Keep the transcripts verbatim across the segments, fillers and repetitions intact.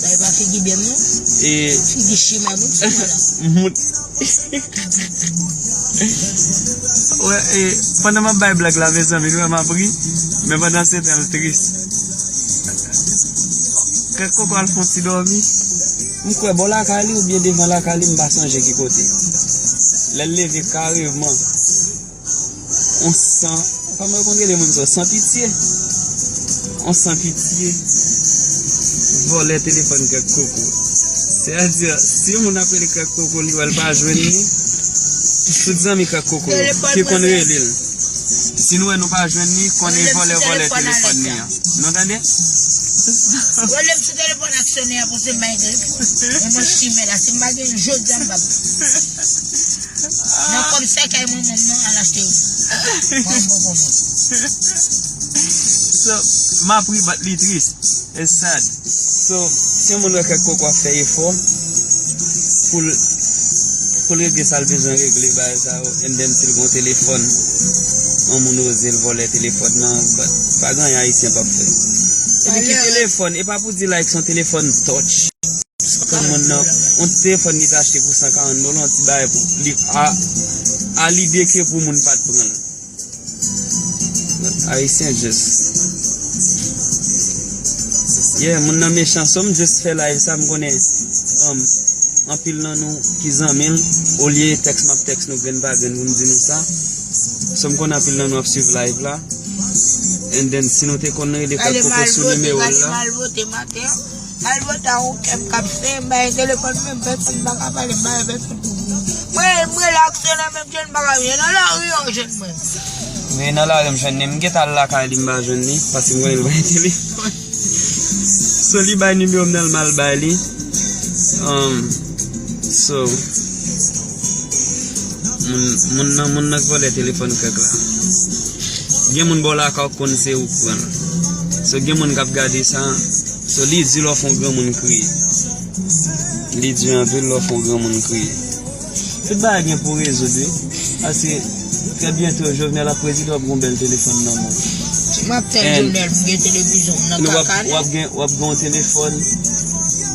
Bay pa figi byen m non. E figi chimè moun sa la. Mout. Wè, e, pandan m ap bay blag la, mezanmi, nou wè m ap ri, men pandan se tan, l tris. Kèk koko al fè yon ti dòmi. M kwè bò lakay li oubyen devan lakay li, m pa sonje ki kote. Lè l leve kareman, on san, kòman yo konn rele moun sa? San pitye. On san pitye. Vòlè telefòn Krèk Koko. Sètadi, si yon moun ap rele Krèk Koko, li wè l pa jwenn li, tout zanmi Krèk Koko yo ki konn rele l. Si nou wè nou pa jwenn li, konnen vòlè vòlè telefòn li an. Nou tande? Rele m sou telefòn ak sonè a pou se m bay telefòn. Men mwen chimè la, si m pa gen jodi a m p ap. Nan kòb sèkèy mwen menm nan, al achte yon. Mwen bon pou mwen. So, m ap ri, but li tris. It's sad. So, si yon moun wè Krèk Koko ap fè efò pou l, pou l regle sa l bezwen regle, bagay sa yo, and then si l gen yon telefòn, yon moun oze l vòlè telefòn nan, but pa gen anyen Ayisyen p ap fè. Epi ki telefòn, e pa pou di like se yon telefòn touch. San moun nan, yon ti telefòn li te achte pou san karant dola, yon ti bagay pou li a, a lide ke pou moun pa t pran l. Ayisyen just. Yeah, moun nan mechan, so m just fè live sa, m konnen, um, anpil nan nou ki zanmi l, olye tèks m ap tèks nou grenn pa grenn pou m di nou sa. So m konnen anpil nan nou ap swiv live la. And then, si nou te konn rele Krèk Koko sou nimewo l la. Malvote a yon kè m k ap sen, m bay telefòn mwen, pèsonn pa ka pale, m pa wè pèsonn pou di. Mwen, mwen la ak sè nan menm jan, m pa ka vin nan lari, yo jwenn mwen. Men nan lari, m jwenn li, m gentan al lakay li, m pa jwenn li, paske m konnen l pa gen telefòn. So, li bay nimewo m nan, l mal bay li. Um, so, moun, moun nan, moun nan k vòlè telefòn Krèk la. Gen moun bò lakay ou konn se ou k pran l. So, gen moun k ap gade sa. So, li di lè w fè yon granmoun kriye. Li di anpil lè w fè yon granmoun kriye. Tout bagay gen pou rezoud, wi. Paske, trè byento, Jovenel ap prezidan, w ap gen yon bèl telefòn nan men w. M ap tèl Jovenel, m gen televizyon m nan kaka li. W ap gen, w ap gen yon telefòn,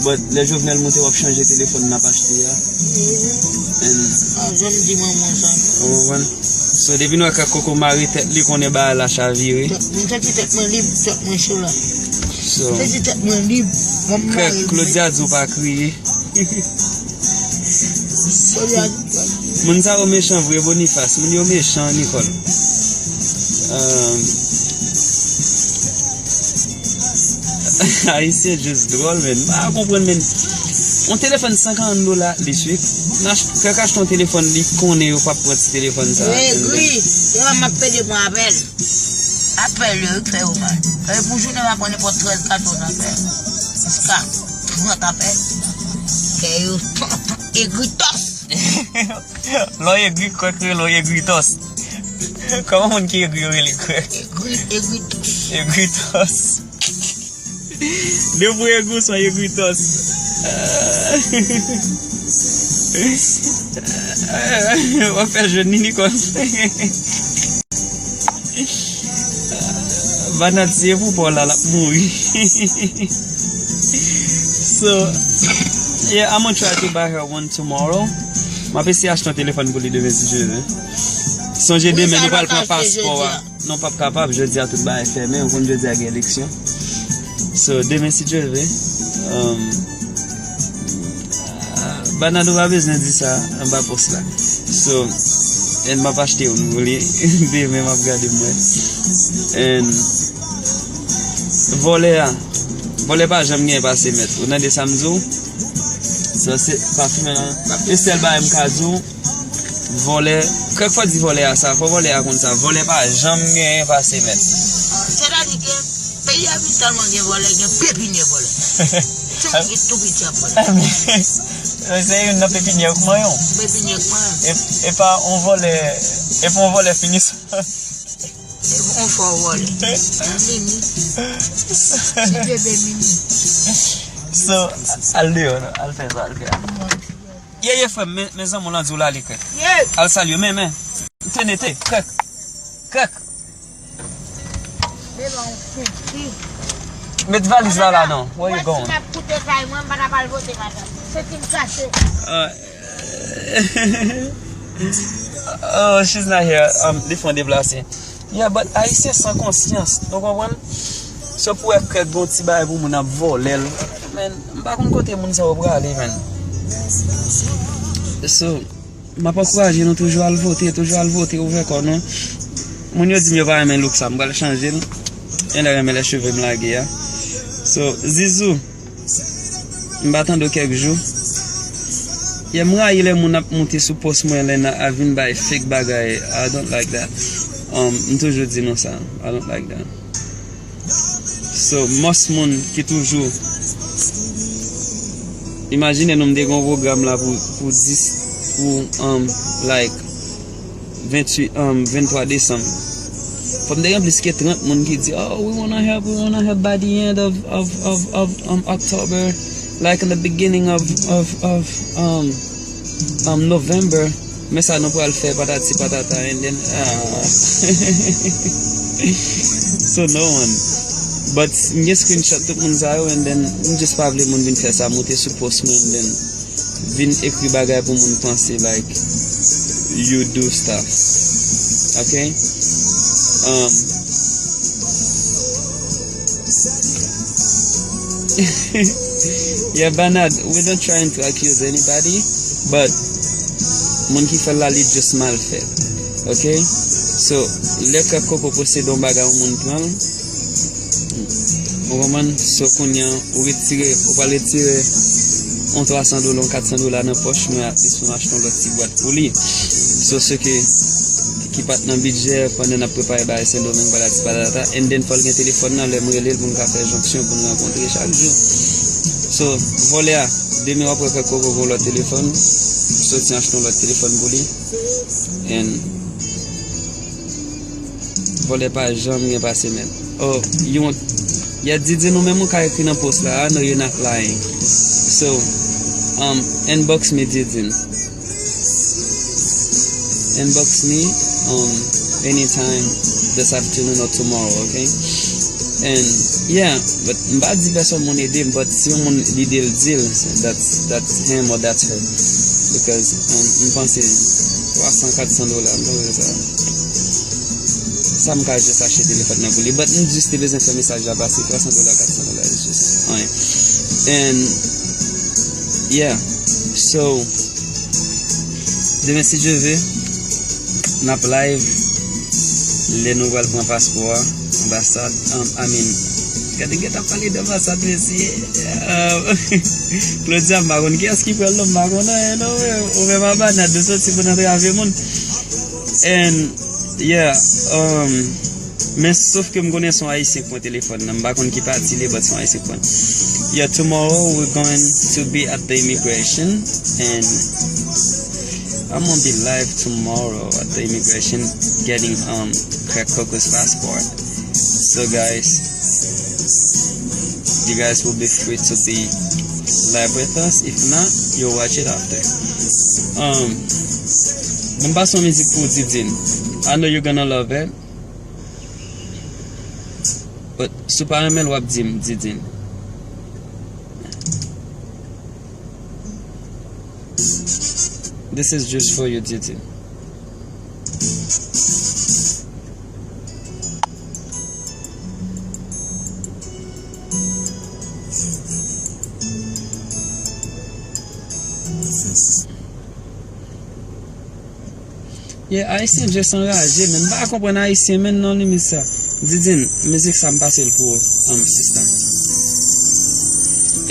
but lè Jovenel moute, w ap chanje telefòn n ap achte a. And, ah, janm di manman sa non. Ou konprann? So, depi nou wè Krèk Koko mare tèt li, konnen bagay la chavire. M santi tèt mwen lib, tèt mwen cho la. So, m santi tèt mwen lib. Mwen mare. Krèk, Claudia di w pa kriye. Claudia di w pa kriye. Moun sa yo mechan vre, Boniface. Moun yo mechan, Nicole. Um, Ayisyen just dwòl, men. M pa konprann, men. Yon telefòn san karant dola, li sweet. Nan ach-, kèk achte yon telefòn, li konnen yo p ap pran ti telefòn sa. Egri, yo m ap pede pran apèl. Apèl yo, yo fè yo mal. E pou jounen, m ap pran nenpòt trèz, katòz apèl. Jiska trant apèl. Kè yo egri tòs. Lè w egri, Krèk rele w egri tòs. Kòman moun ki egri yo rele Krèk? Egri, egri tòs. Egri tòs. Depi w egri, w se yon egri tòs. W ap fè jwenn li, Nicole. Banat, si e pou pa w la, l ap mouri. So, yeah, I'm gonna try to buy her one tomorrow. M ap eseye achte yon telefòn pou li demen, si Dye vle. Sonje demen, nou pral pran paspò a. Non, p ap kapab, jodi a tout bagay fèmen, ou konn jodi a gen eleksyon. So, demen, si Dye vle, um, Banado pa bezwen di sa anba pòs la. So, and m ap achte youn pou li. Demen m ap gade m wè. And vòlè a, vòlè pa janm gen pase mèt. Ou tande sa m di w? So, se pa fimen nan. E sèl bagay m ka di w, vòlè, kèk fò di vòlè a sa, fò vòlè a konn sa. Vòlè pa janm gen pase mèt. Sètadi ke peyi a vin tèlman gen vòlè, gen pepinyè vòlè. Timoun ki tou piti ap vòlè. Se youn nan pepinyè k manyen w. Pepinyè k manyen w. E, e pa on vòlè, e pa on vòlè fini sa. E pa on fò vòlè. Mimi. Ti bebe Mimi. So, al deyò, non. Al fè sa, al fè. Ye, ye, frè m, men, men zanmi w lan di w l ale Krèk. Al salye, men, men. Tene, te, Krèk. Krèk. Bebe, on fouti. Met valiz la la non. Where you going? Si m ap koute kay mwen, m pa t ap al vote madanm. Se ti m kache. Uh, oh, she's not here. Um, li fè yon deplase. Yeah, but Ayisyen san konsyans. Nou konprann? So pou wè krèk gon ti bagay pou moun ap vòlè l. Man, m pa konn kote moun sa yo prale, man. So, m ap ankouraje nou toujou al vote, toujou al vote, ouvè kò nou. Moun yo di m yo pa renmen look sa, m pral chanje l. Yo renmen lè cheve m lage a. So, Zizou, m pa tande w kèk jou. Yeah, m rayi lè moun ap moute sou post mwen, lè n a vin bay fake bagay. I don't like that. Um, m toujou di nou sa. I don't like that. So, most moun ki toujou, imajine nou, m te gen yon pwogram la pou, pou dis, pou, um, like, venntuit, um, venntwa desanm. Fò m te gen plis ke trant moun ki di, "Oh, we wanna help, we wanna help by the end of, of, of, of, um, October, like in the beginning of, of, of, um, um, November." Men sa nou pral fè patati patata and then, ah. So no one. But m gen screenshot tout moun sa yo and then m just pa vle moun vin fè sa, moute sou post mwen and then vin ekri bagay pou moun panse like you do stuff. Okay? Um, yeah, Bernard, we don't trying to accuse anybody, but moun ki fè l la, li just mal fè l. Okay? So, lè krèk koko posede yon bagay, yon moun pran l, ou konprann? So, kounye a, ou retire, ou pral retire yon twa san dola, yon kat san dola nan pòch mwen, at least pou m achte yon lòt ti bwat pou li. So, se ke ki pa t nan bidjè pandan n ap prepare bagay Sendomeng, patati patata. And then, fò l gen telefòn nan, lè m rele l pou m ka fè jonksyon, pou n rankontre chak jou. So, vòlè a, demen w ap wè kòkò gon lòt telefòn, soti achte yon lòt telefòn pou li. And vòlè pa janm gen pase mèt. Oh, you want, yeah, Didi, nou menm ou ka ekri nan post la. I know you're not lying. So, um, inbox me, Didi. Inbox me, um, anytime this afternoon or tomorrow, okay? And, yeah, but m pa di pèsòn moun ede m, but si yon moun li ede l, di l, that's, that's him or that's her. Because, um, m panse twa san, kat san dola, m panse sa. Sa m ka just achte telefòn nan pou li. But m just te bezwen fè mesaj la pase. Twa san dola, kat san dola, it's just anyen. And, yeah. So, demen, si Dye vle, n ap live lè nou pral pran paspò a, anbasad, um, I mean, gade, gade, ap pale de anbasad, mesye. Um, Claudia, m pa konn kiyès ki pran l non, m pa konn anyen non, ou menm a Banad, nou soti pou n antrave moun. And, yeah, um, men sof ke m konnen se yon Ayisyen k pran telefòn nan, m pa konn ki pati li ye, but se yon Ayisyen k pran. Yeah, tomorrow we're going to be at the immigration, and I'm gonna be live tomorrow at the immigration getting, um, Craig Coco's passport. So guys, you guys will be free to be live with us. If not, you'll watch it after. Um, ban m pase yon mizik pou Didine. I know you're gonna love it. But si w pa renmen l, w ap di m, Didine. This is just for you, Didine. Yeah, Ayisyen just anraje, men m pa konprann Ayisyen, men non, limit sa. Didine, mizik sa m pase l pou ou, um, sista.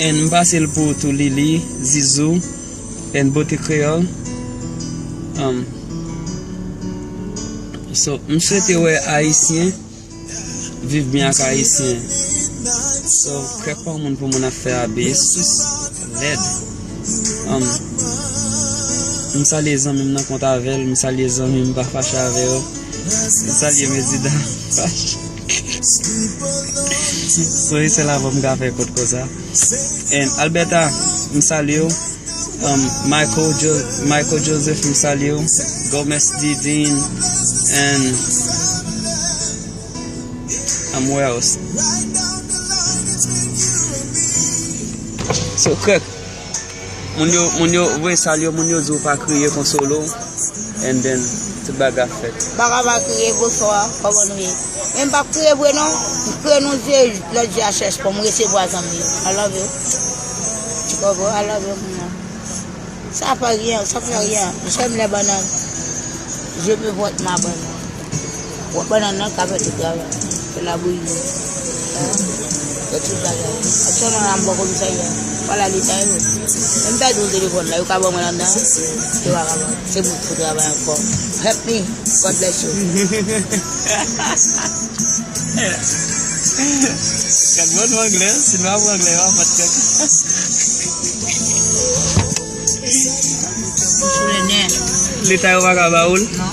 And m pase l pou ou tou, Lili, Zizou, and Bote Kreyòl. Um, so, m swete wè Ayisyen viv byen ak Ayisyen. So, krèk pa yon moun pou moun ap fè abis, lèd. Um, m salye zanmi m nan kont avè l, m salye zanmi m pa fache avè yo. M salye Mezida. Sorry, se la pou m ka fè kont konsa. And Alberta, m salye w. Um, Michael Jo-, Michael Joseph, m salye w. Gomez Didine, and, um, where else? Krèk. Moun yo, moun yo voye salye, moun yo di w pa kriye konsole w. And then, tout bagay ap fèt. Baka pa kriye, bonswa, kòman nou ye? Men m p ap kriye vre non. M kriye nan zye, lòt zye a chèch pou m resevwa zanmi yo. I love you. Tu comprends? I love you, mwen. Ça fait rien, ça fait rien. J'aime les bananes. Je veux voir ma banane. Wè bannann nan ka fè tout travay. Fè labouyi. Fè tout bagay. Aktyèlman la m bò komisarya. Pale a leta yo. Menm pèdi yon telefòn la, yo ka ban mwen anndan. Yo pa ka ban. Se mwen ki pou travay ankò. Help me. God bless you. Gad bon nou anglè, si nou aprann anglè, yo ap bat kèk. M sou le nè. Leta yo pa ka ba ou l? Non.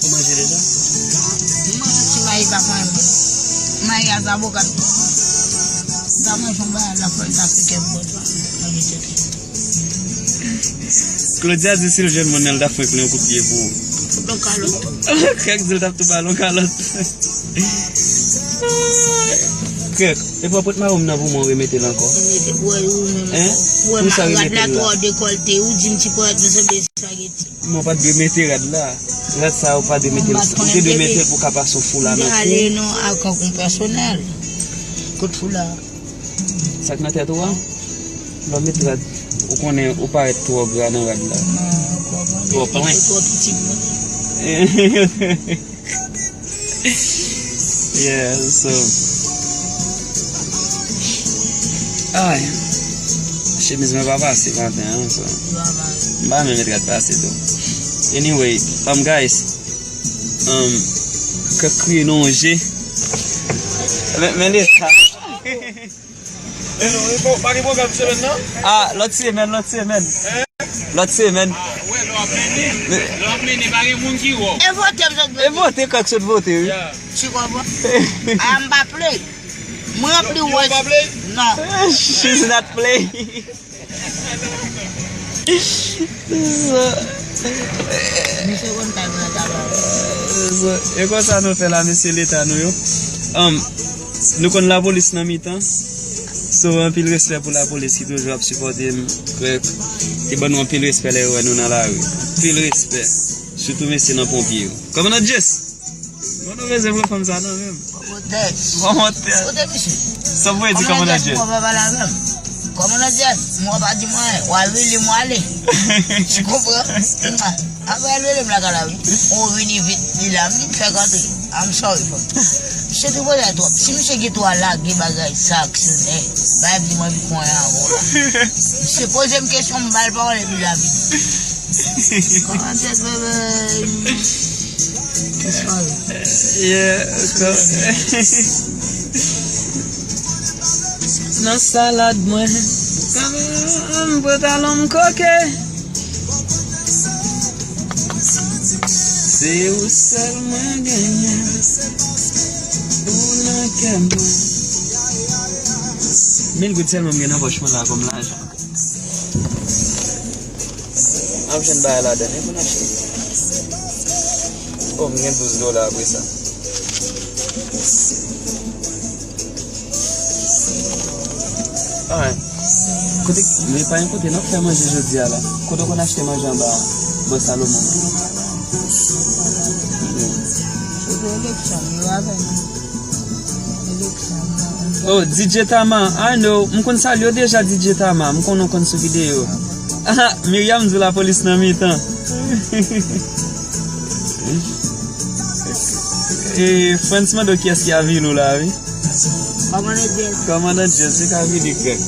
Ou manje deja? M manje ti mayi pa fè anyen. Mayi a zaboka. M ta manje yon bagay la fè l ta fè kè m bò. Manje tete. Claudia di si l jwenn moun nan, l t ap frenk li yon kout pye pou ou. Yon kalòt. Kèk di l t ap tou ba l yon kalòt. Kèk, epi w ap ret mawon m nan pou mwen remete l ankò. Remete, wè, ou menm. Hein? Wè, rad la twò dekòlte, ou di m ti ponyèt, nou sanble espageti. Mwen pa t dwe mete rad la. Rad sa ou pa dwe mete l. Ou te dwe mete l pou ka pase yon foula nan kou. M te ale non ak yon pèsonèl. Kot foula? Sa k nan tèt ou a? Lè w met rad, ou konnen ou parèt twò gra nan rad la. Twò plen. Twò piti pou mwen. Yeah, so. Ay. Chemiz mwen pa pase maten an, so. M pa menm met rad pase tou. Anyway, um, guys, um, Kèk kriye nan yon je. Men, men leta. Pa gen pwogram semèn nan? Ah, lòt semèn, lòt semèn. Lòt semèn. Ah, wè, lè w ap mennen. Lè w ap mennen, pa gen moun ki wè w. E vote m sot vote. E vote, Kèk sot vote, wi. Yeah. Tu comprends? Ah, m pa play. Mwen ranpli wòch. Non. She's not play. Misye konn kay mwen an tabaret. E konsa nou fè la, mesye leta nou yo. Um, nou konn lapolis nan mitan. So, anpil respè pou lapolis ki toujou ap sipòte m, Kèk, ki ban nou anpil respè lè yo wè nou nan lari. Anpil respè. Sitou mesye nan ponpye yo. Kòmandan Jess! Mwen nou bezwen pran fanm sa nan men m. Kòmandan Jess. Kòmandan Jess. Kote misye? Sa pou di Kòmandan Jess? Kòmandan Jess, mwen pa pale avè m. Kòmandan Jess, mwen pa di mwen, w al rele m, w ale. Tu comprends? Apre l rele m lakay la, wi. Ou vini vit, li la, m di m fèk antre. I'm sorry, bro. Misye tripotay twòp. Si misye gen twa lage bagay sa, aksyonè, bay di mwen vin konyen avè w la. Misye poze m kesyon, m ba l pawòl epi l la vini. Kòmandan Jess, bebe. It's fine. Yeah, so. Nan salad mwen. Kanmenm, pantalon m koke. Se ou sèl mwen genyen. Ou nan kè mwen. Mil goud sèlman m gen nan pòch mwen la kòm lajan. M ap jwenn bagay ladan, men pou n achte. Oh, m gen douz dola apre sa. Alright. Kote, men pa gen kote n ap fè manje jodi a la. Kote w konn achte manje anba bò Salomon? Sou eleksyon, yo avè nou. Eleksyon, yo. Oh, D J Tama, I know. M konn salye w deja, D J Tama. M konnen w konn sou videyo. Ah, Miriam di w lapolis nan mitan. E, Frantz mande w kiyès ki avili w la, wi. Kòmandan Jess. Kòmandan Jess, li ka vini, Kèk.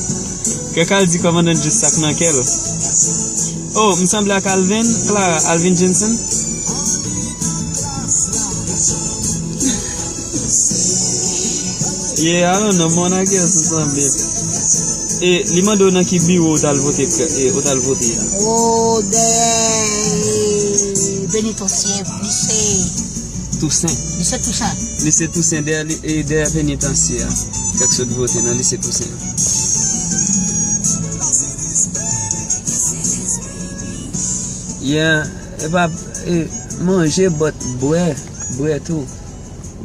Kèk al di Kòmandan Jess sa k nan kè l. Oh, m sanble ak Alvin, Clara, Alvin Jensen. Yeah, I don't know, mwen ak Jess ou sanble. E, li mande w nan ki biwo ou t al vote, Kèk, e, ou t al vote a. Oh, dèyè, e, penitansye, lise. Tousen. Lise Tousen. Lise Tousen, dèyè li, e, dèyè penitansye a. Kèk sot vote nan lise Tousen. Yeah, e pa, e, manje, but bwè, bwè tou.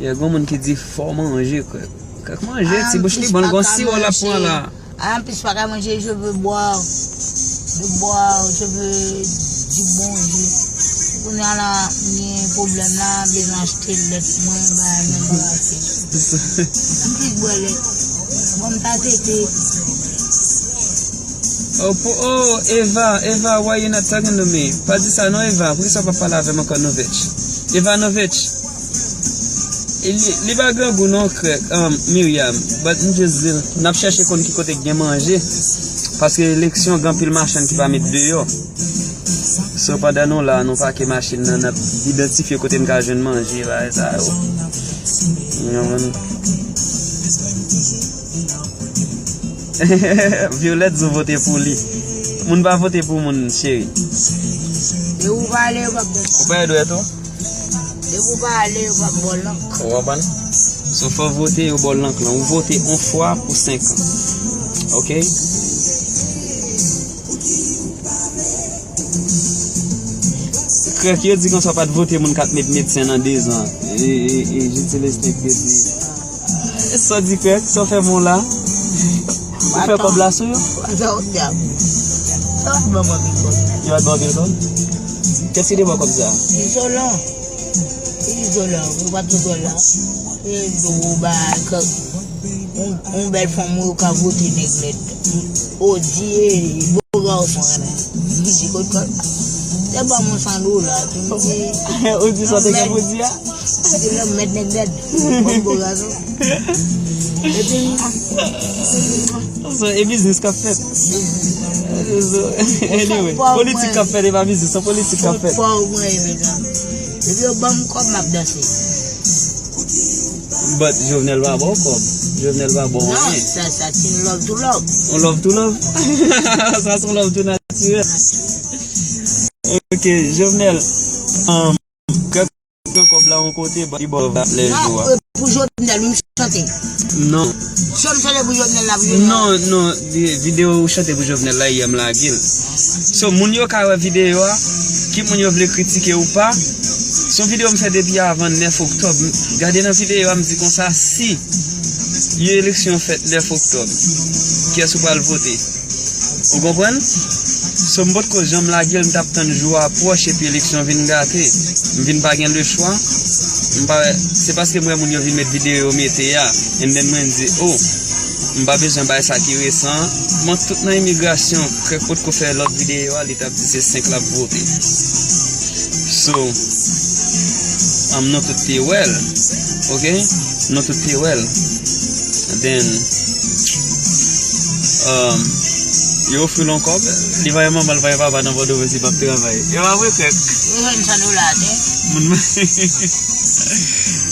Yeah, gon moun ki di fò manje, Kèk. Kèk manje, ti bouch li bon, gon siwo l ap pran la. An plis, pa ka manje, je veux boire. Je veux boire, je veux di bonjou. Kounye a la, m gen pwoblèm la, m bezwen achte lèt mwen, bagay mwen, bagay. M plis bwè lèt. Bon, m ta tete. Oh, pou, oh, Eva, Eva, why you not talking to me? Pa di sa non, Eva. Poukisa w pa pale avè m ankò, Novich? Evanovich. Li, li pa grangou non, Krèk, um, Miriam. But m just di l, n ap chèche konn ki kote k gen manje. Paske eleksyon, gen anpil machann ki pa met deyò. So, pandan nou la, nou pake machin nan, n ap idantifye kote n ka jwenn manje, bagay sa yo. Yon moun. Violette, ou vote pou li. Moun pa vote pou moun, cheri. E ou pa ale, yo p ap Ou pa dwèt ou? Depi w pa ale, yo p ap ba w lank. Ou konprann? So, fò w vote, yo ba w lank lan. Ou vote yon fwa pou senk an. Oke? Krèk, yo di konsa w pa t vote moun k ap met medsen nan dezan. E, e, e, Jutilis te di. Sa w di, Krèk? Sa w fè moun la? Ou fè kòb la sou yo? Sa w di a? Sa w di, ban mwen anpil kòb? Yo pa t ba w anpil kòb? Kiyès ki te ba w kòb sa? Izolan. Izolan, ou pa t sou kòb la? E do ba, yon, yon bèl fanm ou ka vote nèg lèd. Odi, e, bo gason, renmen. M di, kot kòb? Te ban mwen san dola, tou m di. Ou di sa te gen pou di a? Di lè m mèt nèg dèd. Bon, bon gason. Epi, so, e biznis k ap fèt. So, anyway, politik k ap fèt, e pa biznis, se politik k ap fèt. Fò mwen, mesye. Depi yo ban m kòb, m ap danse. But Jovenel pa ba w kòb. Jovenel pa ba w anyen. Non, sa, sa, se yon love to love. On love to love? Sa se yon love to natirèl. Ok, Jovenel. Um, Pran kòb la yon kote, li ba w lè jou a. Non, e pou Jovenel, m chante. Non. Sè m chante pou Jovenel la, pou Jovenel. Non, non, de- videyo ou chante pou Jovenel la, yè m lage l. So, moun yo ka wè videyo a, ki moun yo vle kritike ou pa, se yon videyo m fè depi avan nèf oktòb. M- Gade nan videyo a, m di konsa, si yon eleksyon fèt nèf oktòb, kiyès ou pral vote? Ou konprann? So, m potko janm lage l, m t ap tann jou a pwòch epi eleksyon vin gate. M vin pa gen lechwa. M pa, se paske m wè moun yo vin met videyo yo mete a, and then mwen di, oh, m pa bezwen bay sa ki resan. Mwen tout nan imigrasyon, Krèk potko fè lòt videyo a, li t ap di se senk l ap vote. So, um, nou tout te wè l, ok? Nou tout te wè l. Then, um, yo ofri l yon kòb, li pa gen manman, li pa gen papa nan Pòtoprens, li p ap travay. E pa vre, Krèk? Yo jwenn san dola atè. Moun,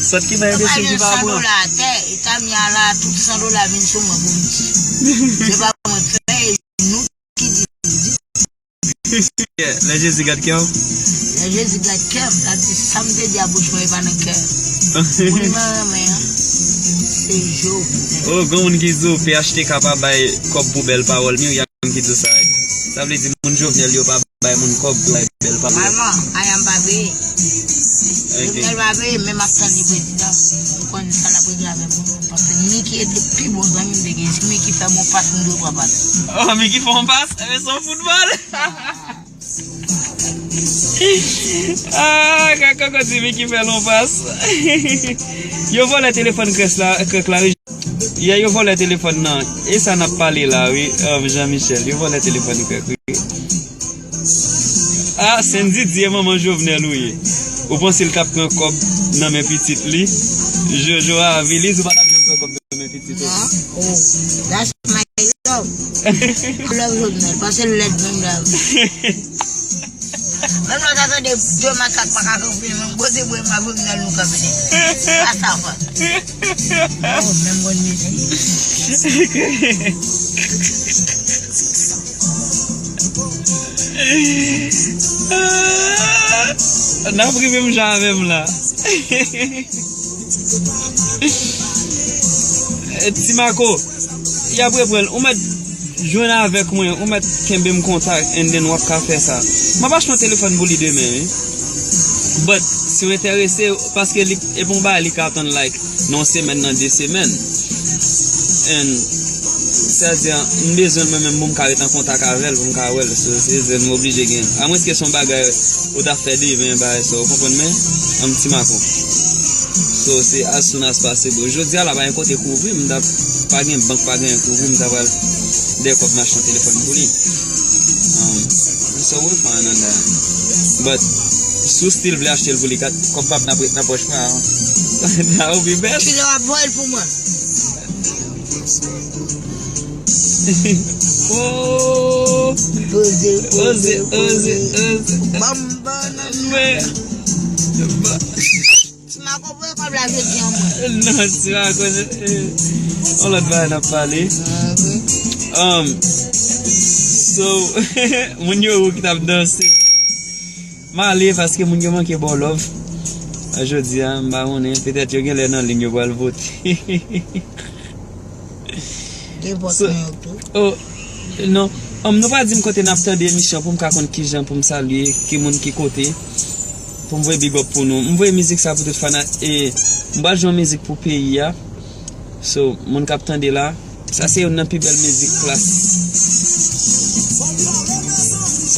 sòt ki bay enbesil ki pa pran. San dola atè, e Tamia la, tout san dola vin sou mwen pou m di. Se pa mwen k fè, e nou ki di. Yeah, lè Jezi gad kè w. Lè Jezi gad kè m, l ap di sa m te di a bouch mwen, e pa nan kè m. Moun mwen renmen an, se Jovenel. Oh, gen moun ki di w P H T K pa bay kòb pou bèl pawòl, Miriam ki di w sa, wi. Sa vle di moun Jovenel yo pa bay moun kòb pou bay bèl pawòl. Manman, Aya m pa veye. Ok. Jovenel pa veye, men m ap tann li prezidan. M konn sa l ap regle avèk mwen. Paske Mickey te pi bon zanmi m te gen. Si Mickey fè m yon pas, m dwe pran pas. Oh, Mickey fè yon pas? Enben, se yon foutbòl. Ah, kaka kòkòt di Mickey fè l yon pas. Yo vòlè telefòn Krèk la, Krèk la, wi. Yè, yo vòlè telefòn nan. E sa n ap pale la, wi, um, Jean Michel. Yo vòlè telefòn Krèk, wi. Ah, Sendy di e manman Jovenel ou ye. Ou panse l t ap pran kòb nan men pitit li? Jojo avili, ou pa t ap janm pran kòb nan men pitit ou. Non. Oh, that's my love. I love Jovenel, paske l lèd menm la. Menm lè w ta tande de makak pa ka kanpe, menm kote bwè m a Jovenel nou kanpe nèt. Sa sa fè. Oh, menm bon mesye. N ap ri menm jan avè m la. Ti Mako, y ap reprann. Ou mèt jwenn avèk mwen, ou mèt kenbe m kontak, and then w ap ka fè sa. M ap achte yon telefòn pou li demen, wi. But, si w enterese, paske li, e pou yon bagay li ka atann, like, nan yon semèn, nan de semèn. And Sa di, m bezwen l mwen menm pou m ka ret an kontak avè l, pou m ka wè l. So, se zen m oblije gen. Amwenske se yon bagay ou t ap fè demen, bagay sa, ou konprann, men, an ti mako. So, se as soon as possible. Jodi a la, pa gen kote kouvri m, m t ap, pa gen bank, pa gen kouvri m, m ta pral dè kòb m achte yon telefòn pou li. Um, so we're fine on that. But, si w still vle achte l pou li, kat, kòb p ap nan, nan pòch mwen, that would be best. Kilè w ap voye l pou mwen? Oh! Oze, oze, oze. Bam, bam. Mwen. Ti Mako voye kòb la jodi an mwen. Non, ti Mako, eh, yon lòt bagay n ap pale. Ah, wi. Um, so, moun yo ou ki t ap danse. M ale paske moun yo manke ba w love. A jodi a, m pa konnen, petèt yo genlè nan liy yo pral vote. Gen vòt mwen yo tou. Oh, non. Um, nou pa di m kote n ap tande emisyon pou m ka konn kijan pou m salye, ki moun ki kote, pou m voye big up pou nou. M voye mizik sa pou tout fana, e m pral jwe yon mizik pou peyi a. So, moun k ap tande la, sa se youn nan pi bèl mizik klas.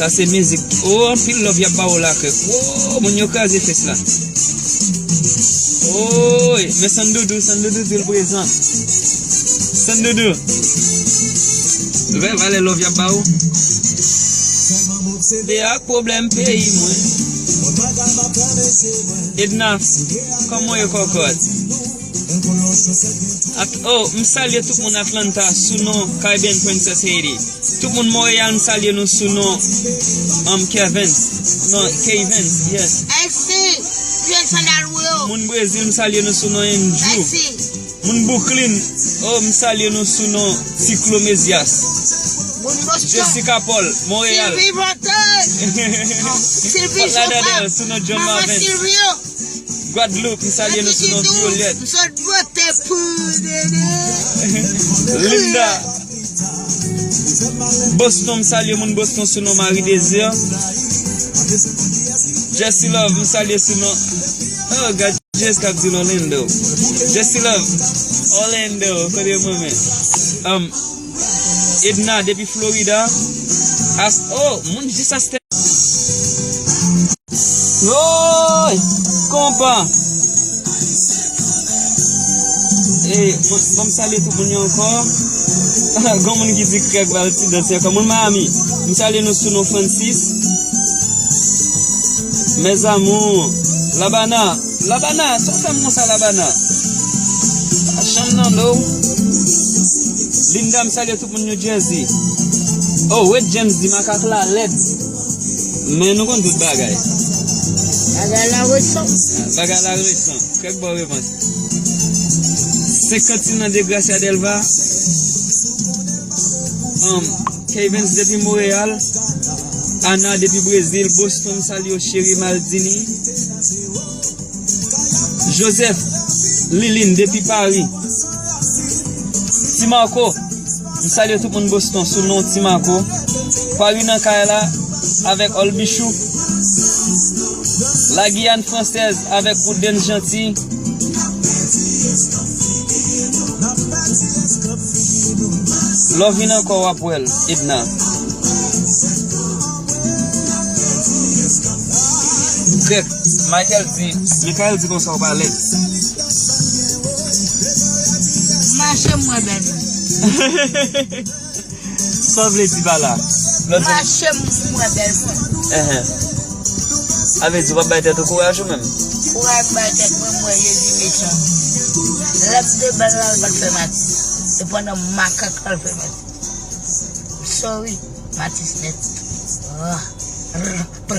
Sa se mizik. Oh, anpil love y ap ba w la, kè. Oh, moun yo kraze fès la. Oy, men Sandoudou, Sandoudou di l prezan. Sandoudou. Vè valè love y ap ba w. Se ak pwoblèm peyi mwen. Edna, kòman w ye kòkòt? At, oh, m salye tout moun Atlanta sou non Caribbean Princess Haiti. Tout moun Montréal, m salye nou sou non, um, Kevens. Non, Kevens, yes. Mèsi. Jwe sandal ou yo. Moun Brezil, m salye nou sou non Andrew. Mèsi. Moun Brooklyn, oh, m salye nou sou non Ticlo Mezias. Moun Boston. Jessica Paul, Montréal. Sylvie Vante. Sylvie Fort Lauderdale, sou non John Marvens. Silvio. Gwadloup, m salye nou sou non Juliet. M sot vote pou Dede. Linda. Boston, m salye moun Boston sou non Marie Désir. Jesse Love, m salye sou non. Oh, gad Jess k ap di l Orlando. Jesse Love, Orlando, kote mwen men. Um, Edna, depi Florida. As, oh, moun jis astè. Woy! Konpa! E, bon, bon, m salye tout moun yo ankò. Gon moun ki di Craig ba l ti dans ankò. Moun Miami, m salye nou sou non Francis. Mes amours, Labana, Labana, sa w fè m konsa, Labana? Pa janm nan do. Linda, m salye tout moun New Jersey. Oh, Wade James di makak la lèd. Men nou konn tout bagay. Bagay la resan. Bagay la resan. Kèk bò repans. Senkant nan de Gracia Delva. Um, Kevens depi Montréal. Ana depi Brezil. Boston, salye w cheri Maldini. Joseph, Liline depi Paris. Ti Marco, m salye tout moun Boston sou non Ti Marco. Paris nan kay la avèk Olbichou. La Guyane Française avèk Woodens Gentil. Lè w vin ankò w ap wè l, Edna. Kèk, Michael di, Michael di konsa w pa lèd. Mache m wè bèl mwen. Sa w vle di pa la? Lòt jou. Mache m wè bèl mwen. Enhen. Sa vle di w ap bay tèt ou kouraj ou menm? Kouraj bay tèt mwen, m wè Jezi mechan. Lè m te bèl la, l pa t fè m atis. Se pandan makak la l fè m atis. Sorry, m atis nèt. Ah. Pr, pr,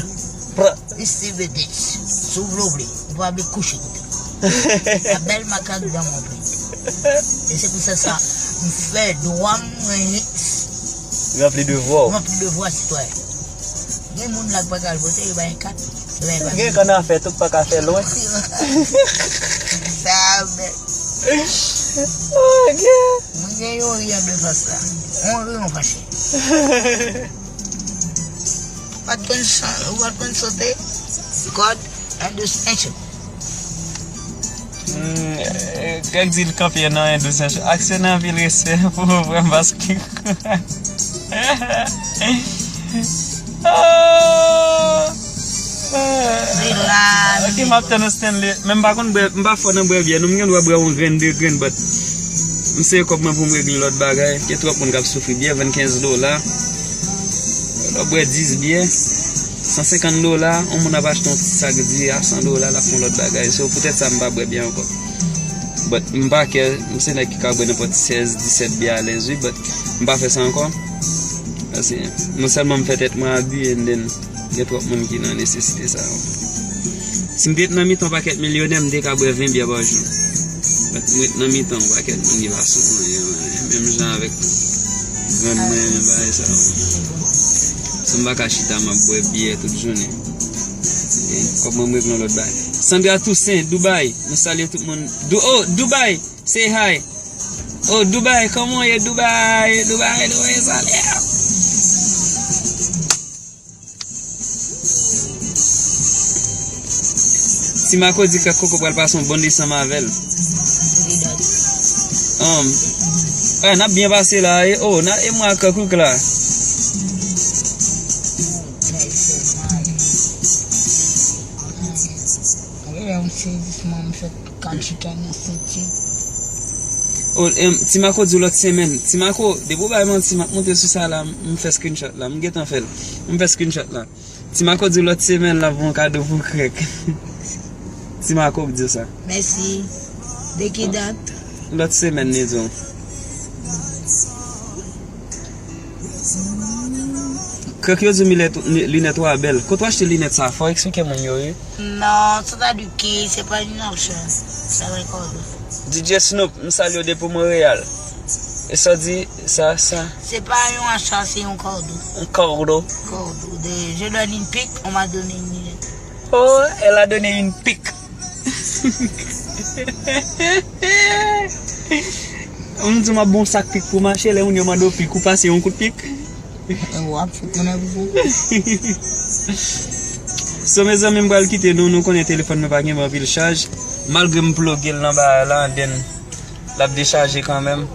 pr. Isi British, si w vle w vle, ou pa vle kouche kote. La bèl makak dans mon pays. E se pou sa sa, m fè dwa mwen. Ranpli devwa w. Ranpli devwa sitwayen. Gen moun la k pa ka al vote, yo ba yon kat. Yo ba yon kat. Gen kannafè tou k pa ka fè lwen. Sa bèl. Oh, gen. Mwen gen yon ri an de fas la. Yon ri, yon fache. Ou pa t konn chan-, ou pa t konn chante? God and the Angel. Mm, eh, Greg di l kanpe nan en douz an. Aksyonè anpil respè pou ou, frè m, paske Ah! Relax. Ok, m ap tann ou, Stanley. Men m pa konn bwè, m pa fò nan bwè byè. Non, m gen dwa bwè yon grenn, de grenn, but m sere kòb mwen pou m regle lòt bagay. Gen twòp moun k ap soufri. Byè vennkenz dola. Lè w bwè dis byè, san senkant dola, yon moun ap achte yon ti sak diri a san dola, l ap fè yon lòt bagay. So, poutèt sa, m pa bwè byè ankò. But m pa kè, m se nèg ki ka bwè nenpòt sèz, disèt byè alèz, wi, but m pa fè sa ankò. Paske non sèlman m fè tèt mwen abi, and then gen twòp moun ki nan nesesite sa yo. Si m te ret nan mitan yon pakèt milyonè, m te ka bwè ven byè pa jou. But m ret nan mitan yon pakèt moun ki pa sou anyen, anyen, menm jan avèk grann mwen, bagay sa yo. So m pa ka chita, m ap bwè byè tout jounen. Ok? Kòb mwen, m regle yon lòt bagay. Sandra Toussaint, Dubai, nou salye tout moun. Du- oh, Dubai, say hi. Oh, Dubai, kòman w ye, Dubai? Dubai, Dubai, salye. Ti Mako di Krèk Koko pral pase yon bon desanm avè l. Um, eh, n ap byen pase la, e, oh, na, e mwen ak Krèk la. Wi, yon sezisman, m fè kantite nan senti. Oh, em, Ti Mako di w lòt semèn. Ti Mako, depi w bay manti, m ap monte sou sa la, m fè screenshot la, m gentan fè l. M fè screenshot la. Ti Mako di w lòt semèn l ap voye yon kado pou Krèk. Ti Mako k di w sa. Mèsi. De ki dat? Lòt semèn, li di w. Krèk, yo di w linèt, linèt ou a bèl. Kote w achte linèt sa? Fò w eksplike moun yo, wi. Non, c'est-à-dire que c'est pas une chance. C'est un kado. D J Snoop, m salye w depi Monreyal. E sa w di, sa, sa? C'est pas un achat, c'est un kado. Un kado. Kado. De, je donne une pique, on m'a donné une lunette. Oh, elle a donné une pique. M di w m ap ba w sak pik pou mache, lè moun yo mande w pik, ou pase yon kout pik. E w ap fout mwen nan bouzen. So, mezanmi, m pral kite nou. Nou konnen telefòn mwen pa gen anpil chaj. Malgre m ploge l nan bagay la, and then l ap dechaje kanmenm.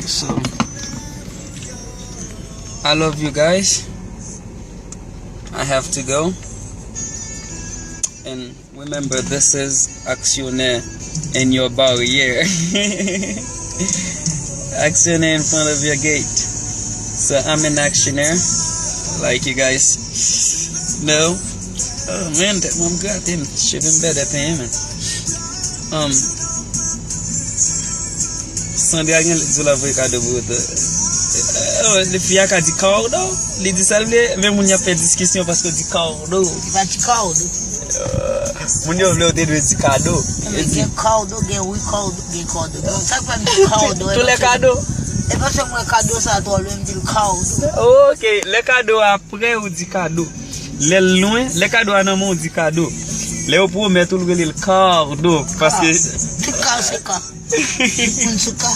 So, I love you guys. I have to go. And remember, this is Actionnaire and your barrière. Actionnaire in front of your gate. So I'm an actionnaire, like you guys know. Oh man, tèt mwen ap grate m. Cheve m bèdè penyen, man. Um, Sandra gen lè di w la voye kado pou ou tou. Oh, fi a ka di kado. Li di sa l vle, men moun y ap fè diskisyon paske w di kado. Li pa di kado. Moun yo vle w te dwe di kado. Men gen kado, gen Ricardo, gen kado. Donk, sa k fè m di kado, tou lè kado. E paske mwen kado sa twò lwen, m di l kado. Ok, lè kado a prè, ou di kado. Lè l lwen, lè kado a nan men w, ou di kado. Lè yo pwomèt ou, l rele l kado. Paske. Tout ka se ka. Tout moun sou ka.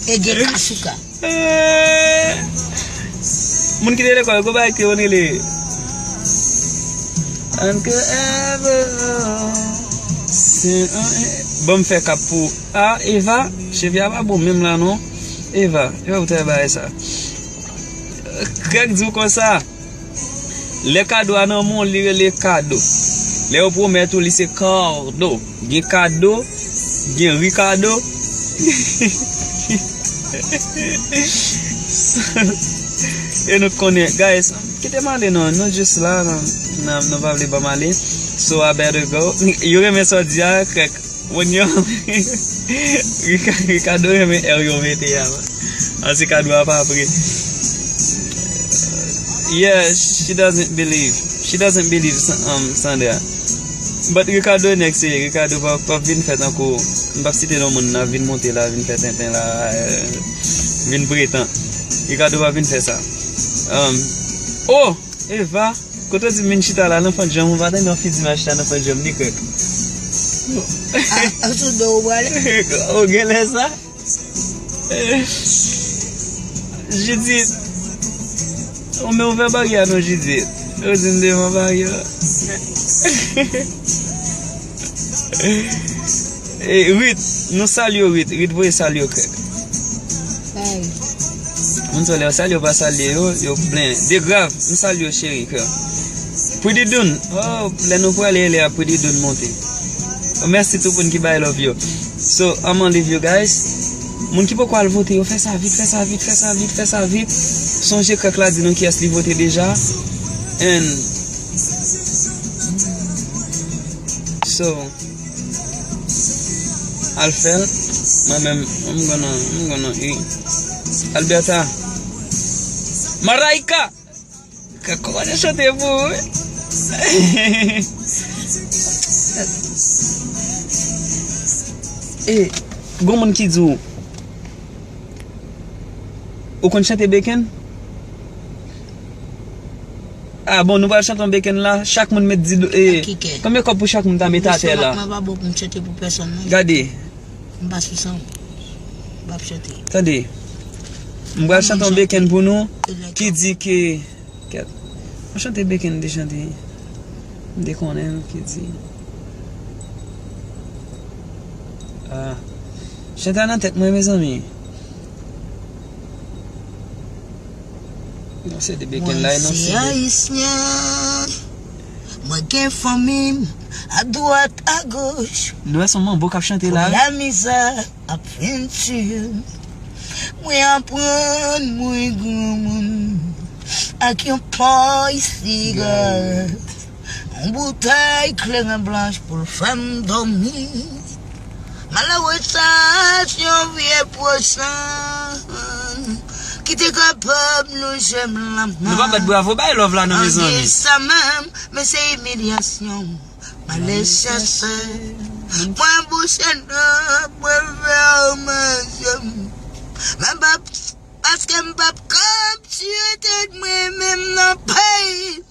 E gen ka sou ka. Eh, moun ki te lekòl, gon bagay ki te konn rele Uncle Ever. Se, eh, eh. Bon, m fè kap pou, ah, Eva, cheve a pa bon menm la non. Eva, Eva, ou te bay sa. Greg di w konsa. Lè kado a nan men w, li rele kado. Lè yo pwomèt ou, li se kado. Gen kado, gen Ricardo. E nou konnen, guys, kite m ale non, nou jis la, nou, nou, nou pa vle ban m ale. So I better go. Yo renmen sa w di a, Krèk. Moun yo, Rica- Ricardo renmen R yo mete a, man. An, se kado a pa pre. Yeah, she doesn't believe. She doesn't believe Sa- um, Sandra. But Ricardo nèg serye. Ricardo pa, pa vin fè tankou, m p ap site non moun nan, vin monte la, vin fè tenten la, eh, vin pretan. Ricardo pa vin fè sa. Um, oh! Eva, kote w di m vin chita la nan fannjanm, ou pa tande yon fi di m al chita nan fannjanm, li Krèk. Ah, sou do ou prale? Ou gen lè sa? Judith, ou men ouvè baryè a non, Judith. Ou di m devan baryè a. E, Rit, nou salye w, Rit. Rit voye salye w, Krèk. Moun sa w lè yo salye w pa salye yo, yo blen. De Grav, nou salye w, cheri, Krèk. Pretty Dune, oh, lè nou prale, lè a Pretty Dune monte. Oh, mèsi tout moun ki bay love yo. So, I'm gonna leave you guys. Moun ki poko al vote yo, fè sa vit, fè sa vit, fè sa vit, fè sa vit. Sonje Krèk la di nou kiyès li vote deja. And so, al fè l. Mwen menm, I'm gonna, I'm gonna eat. Alberta. Maraika! Ka kòmanse chante pou ou, wi. E, gon moun ki di w, ou konn chante beken? Ah, bon, nou pral chante yon beken la. Chak moun met di, e, konbyen kòb pou chak moun ta met atè la? Mwen pa bon pou m chante pou pèsonn, non. Gade. M pa sou san. M p ap chante. Tande. M pral chante yon beken pou nou ki di ke, kèt. Yon chante beken de chante. M te konnen ki di. Ah. Chante a nan tèt mwen, mezanmi. Non, se de beken la, non, se de. Mwen se ayisyen. Mwen gen fanmi m adwat agoch. Nou wè se yon manbo k ap chante la, wi. Pou lamizè ap vin tiye m. Mwen aprann mouri granmoun ak yon pòy sigarèt. Yon boutèy kleren blanch pou l fè m dòmi. Malere sa, se yon vye pwosan ki te kapab lonje m lanmen. Nou pa bat bravo, bay love la non, mezanmi. An di sa menm, men se imilyasyon m ale chèche. Mwen bouche nan, mwen fèmen je m. Men pa, paske m p ap kaptive tèt mwen menm nan peyi.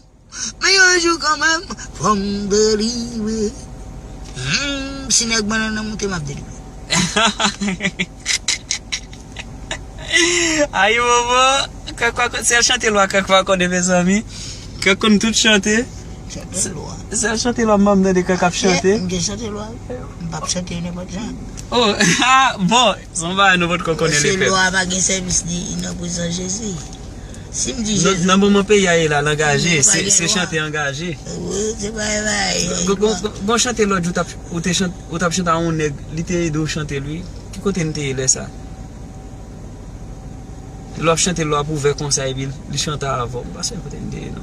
Men yon jou kanmenm, fò m delivre. Hmm, si nèg bannann nan moute, m ap delivre. Ayi, bobo. Kaka, sèl chante lwa Kaka pa konnen, mezanmi. Kaka konn tout chante. Chante lwa. Sèl chante lwa m tande Kaka ap chante. M gen chante lwa. M p ap chante nenpòt jan. Oh, ah, bon. Se yon bagay nou potko konnen. Se lwa pa gen sèvis li nan prezans Jezi. Si m di Jezi. Nan moman peyi a ye la, l angaje, se, se chante angaje. Wi, se pa, pa. Gon, gon, gon chante lòt jou, ou t ap, ou te chante, ou t ap chante a yon nèg, li te ede w chante l, wi. Ki kote n te ye lè sa? Lè w ap chante, lè w ap ouvè konsa, epi li chante avè w. M pa sonje kote n te ye, non.